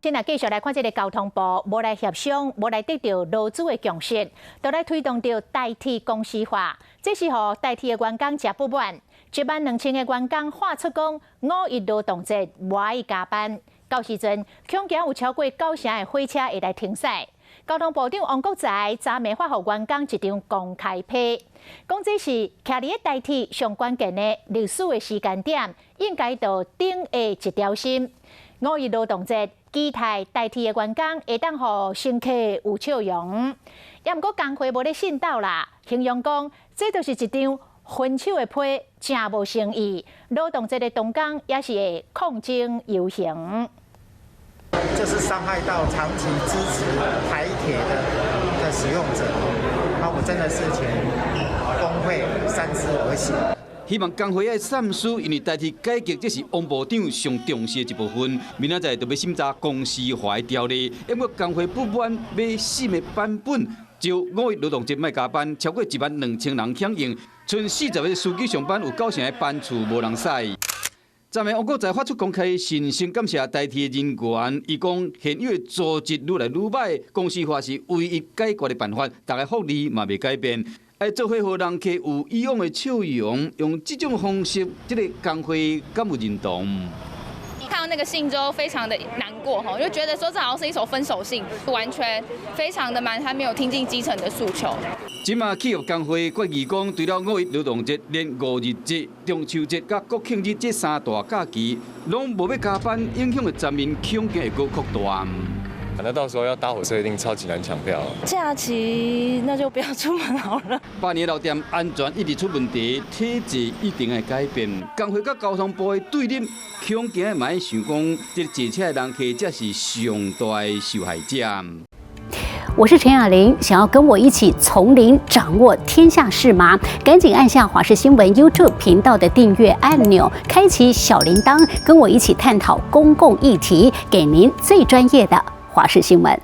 先來繼續來看這个交通部，無來協商，無來得著勞資的共識，就來推動著台鐵公司化，這是予台鐵的員工誠不滿。1萬2千個員工喊出講，五一勞動節無愛加班。到時陣，恐驚有超過九成的火車會來停駛。交通部長王國材昨暝發予員工一張公開批，講這是徛佇咧台鐵上關鍵的歷史的時間點，應該著頂下一條心。五一勞動節，期待台鐵的員工會當予乘客有笑容。也毋過工會無咧信鬥啦，形容講這就是一張分手的批，誠無誠意。勞動節的當工也是會抗爭遊行。這是傷害到長期支持台鐵的使用者，那我真的是請工會三思而行。希望工會愛三思，因為台鐵改革這是王部長上重視的一部分。明仔載就欲審查公司化的條例，不過工會不滿欲審的版本，就五一勞動節莫加班，超過1萬2千人響應，賰40個司機上班有九成的班次無人駛。昨暝王國材發出公開信，先感謝台鐵人員，伊講現有的組織愈來愈䆀，公司化是唯一解決的辦法，逐家福利嘛袂改變。愛做伙予人客有以往的笑容，用這種方式，這个工會敢有認同？看到那個信之後，非常的難過哈，就覺得說這好像是一首分手信，完全非常的蠻，還沒有聽進基層的訴求。這馬企業工會決議講，除了五一勞動節，連五日節、中秋節佮國慶日這三大假期，攏無欲加班，影響的層面恐驚會閣擴大。那到時候要搭火車一定超級難搶票。假期那就不要出門好了。百年老店安全一直出問題，體制一定會改變。工會佮交通部的對立，恐驚嘛愛想講，這坐車的人客才是上大的受害者。我是陳雅玲，想要跟我一起從零掌握天下事嗎？趕緊按下華視新聞 YouTube 頻道的訂閱按鈕，開啟小鈴鐺，跟我一起探討公共議題，給您最專業的華視新聞。